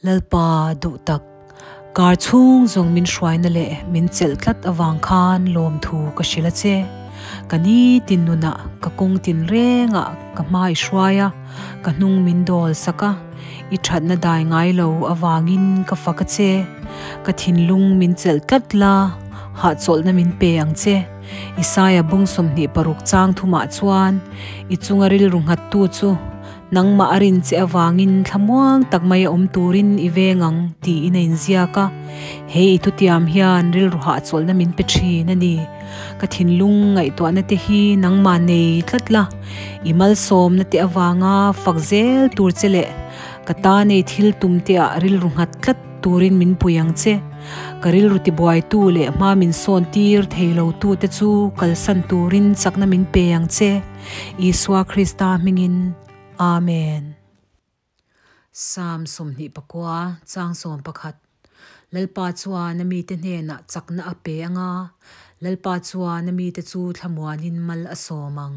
Lalpa duh tak, kar chhung zawng min hruaina leh min chelh tlat avang khan lawmthu ka hrilh a che. Ka nitin nunah ka kawng tinrengah ka hma i hruai a, ka hnung min dawl sak a, i thatna dai ngai lo avangin ka fak a che. Ka thinlung min chelh tlat la, hahchawlhna min pe ang che. Isaia bung 26 chang thumah chuan i chunga rilru nghattu chu Nangmah a rin che avangin thlamuang tak mai a awm turin i veng ang tiin a inziak a. He i thutiam hian rilru hahchawlhna min pe thin a ni. Ka thinlung ngaihtuahna te hi nangmah nei tlat la, i malsawmna te avanga fak zel tur che leh ka ta nei thil tum te ah rilru nghat tlat turin min pui ang che. Ka rilru tibuaitu leh hma min sawn tir thei lo tu te chu kalsan turin chakna min pe ang che. Isua Krista hmingin, Amen. Psalm 29, chang 11 Lalpa chuan a mite hnenah chakna a pe ang a, Lalpa chuan a mite chu thlamuanin mal a sawm ang.